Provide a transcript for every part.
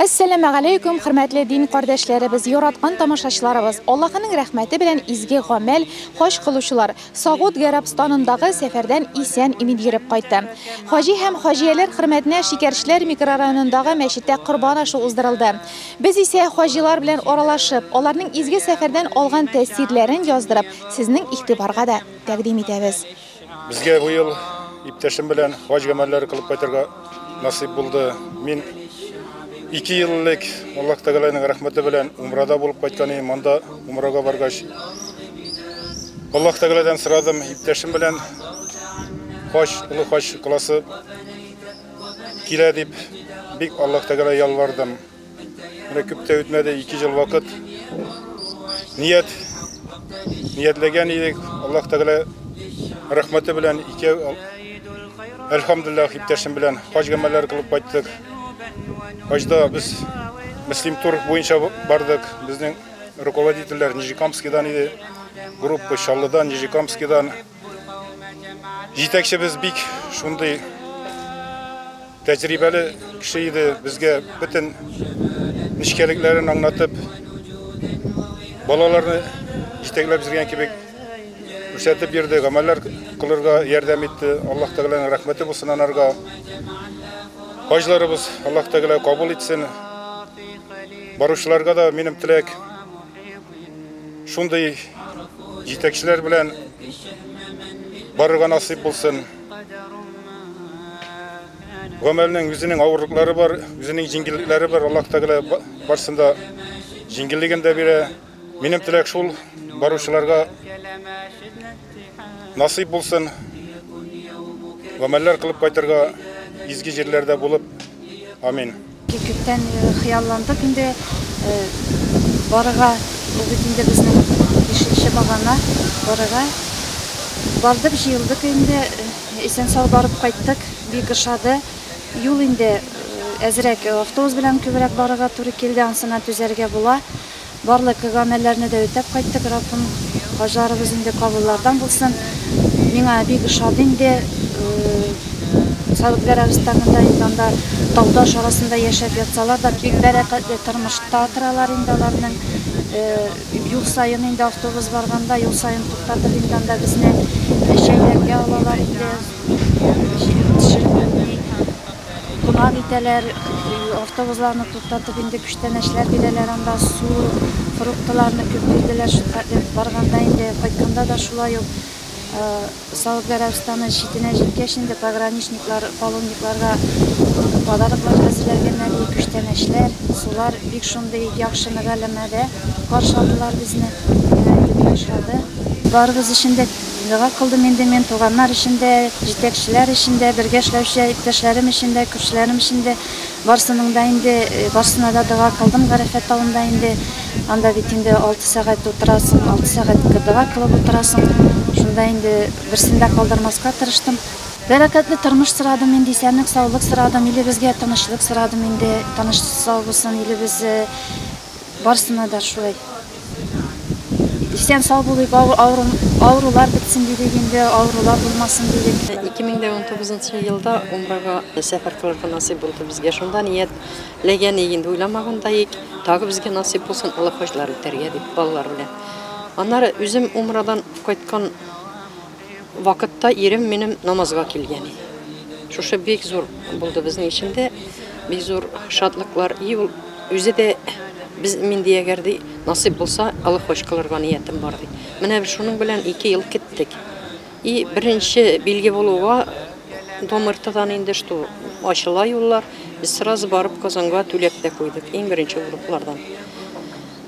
Әссәламегаләйкүм, хөрмәтле дин кардәшләребез, яраткан тамашачыларыбыз. Аллаһының рәхмәте белән изге гамәл, хаҗ кылучылар Согуд Гарәбстанындагы сәфәрдән исән-имин йөреп кайтты. Хаҗи һәм хаҗияләр хөрмәтенә Шикәрчеләр микрорайонындагы мәчеттә корбан ашы уздырылды. Без исә хаҗилар белән аралашып, аларның изге сәфәрдән алган тәэсирләрен яздырып, сезнең игътибарга да тәкъдим итәбез. Безгә бу ел иптәшем белән хаҗ гамәлләре кылып кайтырга насыйп булды. Мин 2 ел элек Аллаһ Тәгаләнең рәхмәте белән умрада булып кайткан идем. Анда умрага баргач, Аллаһ Тәгаләдән сорадым, иптәшем белән хаҗ, олы хаҗ кыласы килә дип, бик Аллаһ Тәгалә ялвардым. Менә күп тә үтмәде, 2 ел вакыт. Ният ниятләгән идек. Аллаһ Тәгалә рәхмәте белән икәү әлхәмдулиллаһ иптәшем белән хаҗ гамәлләре кылып кайттык. Хаҗда без Мөслим тур буенча бардык. Безнең руководительләр Нижнекамскидан иде. Группа Чаллыдан, Нижнекамскидан. Җитәкчебез бик шундый тәҗрибәле кеше иде, безгә бөтен нечкәлекләрен аңлатып, балаларны җитәкләп йөргән кебек күрсәтеп йөрде, гамәлләр кылырга ярдәм итте. Аллаһ Тәгаләнең рәхмәте булсын анарга. Хаҗларыбыз Аллаһ Тәгалә кабул итсен. Баручыларга да минем теләк шундый җитәкчеләр белән барырга насыйп булсын. Гамәлнең үзенең авырлыклары бар, үзенең җиңеллекләре бар. Аллаһ Тәгалә барсын да җиңеллеген дә бирә. Минем теләк шул, баручыларга насыйп булсын. Гамәлләр кылып кайтырга изге җирләрдә булып. Амин. Күптән хыялландык инде барырга. Ул бит инде безнең бишенче багана барырга. Бардык, җыелдык инде, исән-сау барып кайттык. Бик ошады. Юл инде әзрәк автобус белән күбрәк барырга туры килде, ансына түзәргә була. Барлык гамәлләрне дә үтәп кайттык, Раббым, хаҗларыбыз инде кабуллардан булсын. Миңа бик ошады инде. Сауд Гарәбстанында инде анда тау-таш арасында яшәп ятсалар да, бик бәрәкәтле тормышта торалар инде аларның. Юл саен инде автобус барганда, юл саен туктатып инде анда безне чәйләргә алалар инде, кунак итәләр, автобусларны туктатып инде күчтәнәчләр бирәләр анда, су, фруктыларны күп бирделәр, шулхәтле барганда инде, кайтканда да шулай ук. Сауд Гарәбстаны читенә җиткәч инде пограничниклар, паломникларга подароклар әзерләгәннәр, күчтәнәчләр, сулар бик шундый яхшы мөгаләмәдә каршы алдылар безне. Миңа инде бик ошады. Барыбыз өчен дә дога кылдым инде мин, туганнар өчен дә, җитәкчеләр өчен дә, бергә эшләүче иптәшләрем өчен дә, күршеләрем өчен дә. Барсының да инде, барсына да дога кылдым Гарәфә тавында инде. Анда бит инде 6 сәгать утырасың, 6 сәгать дога кылып утырасың. Шунда инде берсен дә калдырмаска тырыштым. Бәрәкәтле тормыш сорадым инде, исәнлек, саулык сорадым, илебезгә тынычлык сорадым инде, тыныч сау булсын илебез, барсына да шулай. Исән сау булыйк, авырулар бетсен дидек инде, авырулар булмасын дидек. 2019 елда умрага сәфәр кылырга насыйп булды безгә. Шунда ниятләгән инде, уйламаган да идек. Тагы безгә насыйп булсын олы хаҗлар үтәргә дип балалар белән. Аннары үзем умрадан кайткан вакытта ирем минем намазга килгән иде. Шушы бик зур булды безнең өчен дә, бик зур шатлыклар. И ул үзе дә без мин диягәр ди, насыйп булса олы хаҗ кылырга ниятем бар ди. Менә без шуның белән 2 ел киттек. И беренче билге булуга Домыртадан инде что ачыла юллар, без сразу барып Казанга түләп тә куйдык, иң беренче группалардан.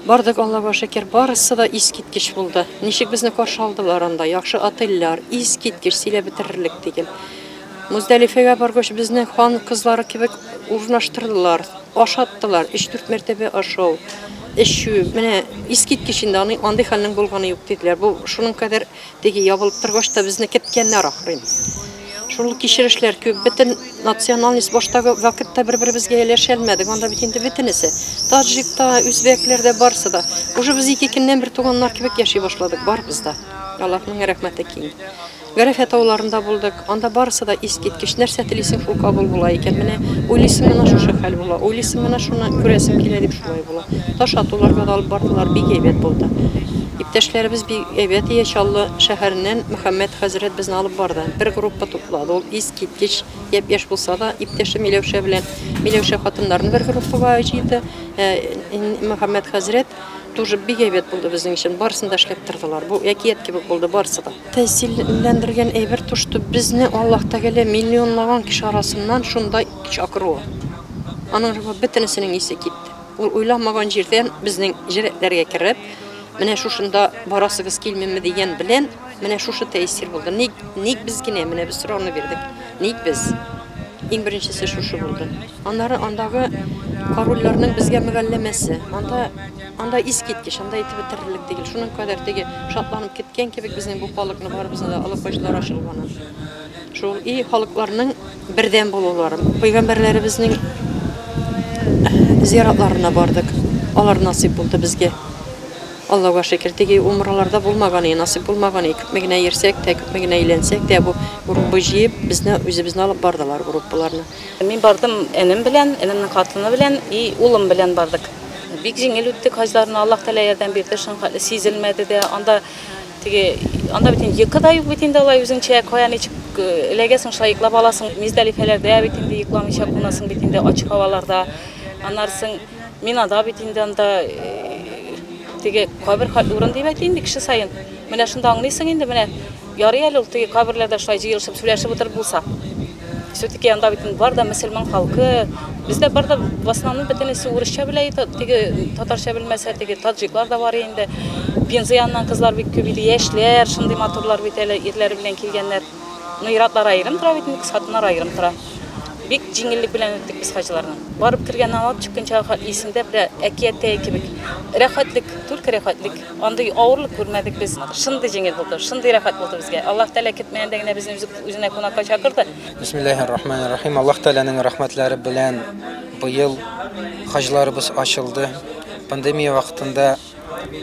Бардык, Аллага шөкер, барысы да искиткеч булды. Ничек безне каршы алдылар анда, яхшы отельләр, искиткеч, сөйләп бетерерлек түгел. Муздалифәгә баргач безне хан кызлары кебек урнаштырдылар, ашаттылар, 3-4 мәртәбә ашау, эчү, менә искиткеч инде, андый хәлнең булганы юк диделәр. Бу шуның кадәр теге ябылып торгач та безне кеткәннәр ахрын. Шул кичерешләр күп, бөтен национальность баштагы вакытта бер-беребезгә ияләшәлмәдек. Анда бит инде бөтенесе. Таджикта, үзбәкләр дә барсы да. Уже без ике көннән бер туганнар кебек яши башладык, барыбыз да. Аллаһның рәхмәте киң. Гарәфә тауларында булдык. Анда барысы да искиткеч. Нәрсә телисең, шул кабул була икән. Менә уйлыйсың, менә шушы хәл була. Уйлыйсың, менә шуны күрәсем килә дип шулай була. Таш атуларга да алып бардылар, бик әйбәт булды. Иптәшләребез бик әйбәт ия Чаллы шәһәреннән Мөхәммәд хәзрәт безне алып барды. Бер группа туплады. Ул искиткеч япь-яшь булса да, иптәше Миләүшә белән Миләүшә хатыннарны бер группага җыйды. Мөхәммәд хәзрәт тоже бик әйбәт булды безнең өчен. Барысын да эшләп тордылар. Бу әкият кебек булды барысы да. Тәэсирләндергән әйбер тошты безне Аллаһ Тәгалә миллионлаган кеше арасыннан шунда чакыруы. Аның бөтенесенең исе китте. Ул уйламаган җирдән безнең җирәкләргә кереп, менә шушында барасыгыз килмиме дигән белән, менә шушы тәэсир булды. Ник, ник без генә, менә без сорауны бирдек. Ник без? Иң беренчесе шушы булды. Аннары андагы корольләрнең безгә мөгалләмәсе. Анда анда искиткеч, анда әйтеп бетерерлек түгел. Шуның кадәр теге шатланып киткән кебек безнең бу халыкны барыбызны да олы хаҗлар ачылганын. Шул и халыкларның бердәм булулары. Пәйгамбәрләребезнең зияратларына бардык. Алар насыйп булды безгә. Аллага шөкер, теге умраларда булмаган, насыйп булмаган, күпме генә йөрсәк тә, күпме генә әйләнсәк тә, бу группа җыеп, безне үзебезне алып бардылар группаларны. Мин бардым энем белән, энемнең хатыны белән и улым белән бардык. Бик җиңел үттек хаҗларны, Аллаһ Тәгалә ярдәм бирде, шуның сизелмәде дә. Анда теге анда бит инде йокы да юк бит инде алай үзеңчә, кая ничек эләгәсең, шулай йоклап аласың. Миздәлифәләрдә бит инде йокламыйча кунасың бит инде ачык һаваларда. Аннары Минада бит инде анда теге кабер урын дип әйтә инде кеше саен. Менә шунда аңлыйсың инде, менә ярый әле ул теге каберләрдә шулай җыелышып сөйләшеп утырып булса. Все-таки анда бит бар да мөселман халкы, бездә бар да в основном бөтенесе урысча белә, теге татарча белмәсә, теге таджиклар да бар инде. Пенза яныннан кызлар бик күп иде, яшьләр, шундый матурлар бит әле ирләре белән килгәннәр. Ну, ир-атлар аерым тора бит, хатыннар аерым тора. Бик җиңеллек белән үттек без хаҗларны. Барып кергәннән алып чыкканча исемдә бер әкияттәге кебек. Рәхәтлек, только рәхәтлек. Андый авырлык күрмәдек без. Шундый җиңел булды, шундый рәхәт булды безгә. Аллаһ Тәгалә көтмәгәндә генә безне үзенә кунакка чакырды. Бисмиллаһир-рахманир-рахим. Аллаһ Тәгаләнең рәхмәтләре белән быел хаҗларыбыз ачылды. Пандемия вакытында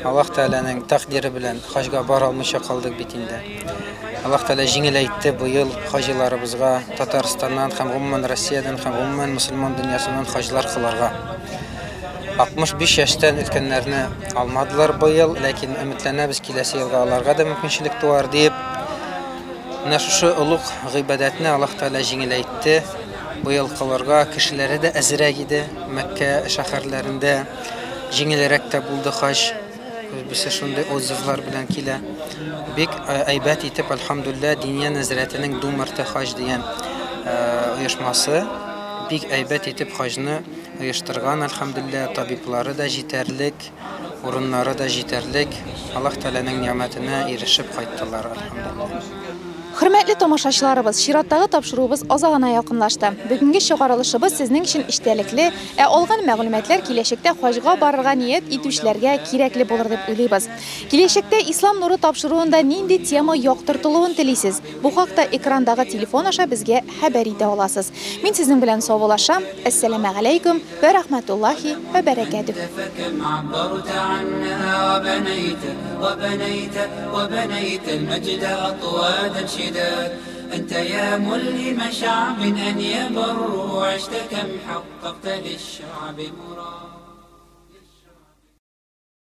Аллаһ Тәгаләнең тәкъдире белән хаҗга бара алмыйча калдык бит инде. Аллаһ Тәгалә җиңеләйтте быел хаҗиларыбызга Татарстаннан һәм гомумән Россиядән һәм гомумән мөселман дөньясыннан хаҗлар кылырга. 65 яшьтән өлкәннәрне алмадылар быел, ләкин өметләнәбез киләсе елга аларга да мөмкинчелек туар дип. Менә шушы олуг гыйбадәтне Аллаһ Тәгалә җиңеләйтте. Быел кылырга кешеләре дә әзрәк иде. Мәккә шәһәрләрендә җиңелрәк тә булды хаҗ. Күбесе шундый отзывлар белән килә. Бик әйбәт итеп, альхамдулилла, Диния нәзарәтенең Думарты хаҗ дигән оешмасы бик әйбәт итеп хаҗны оештырган, альхамдулилла, табиблары да җитәрлек, урыннары да җитәрлек. Аллаһ Тәгаләнең ни'мәтенә ирешеп кайттылар, альхамдулилла. Хөрмәтле тамашачыларыбыз, чираттагы тапшыруыбыз азагына якынлашты. Бүгенге чыгарылышыбыз сезнең өчен эчтәлекле, ә алган мәгълүматлар киләчәктә хаҗга барырга ният итүчеләргә кирәкле булыр дип уйлыйбыз. Киләчәктә Ислам нуры тапшыруында нинди тема яктыртылуын телисез? Бу хакта экрандагы телефон аша безгә хәбәр итә аласыз. Мин сезнең белән саубуллашам. Әссәламу алейкум ва рахматуллахи ва баракатух. أنت يا ملهم شعب أن يبر عشت كم حققت للشعب مراد.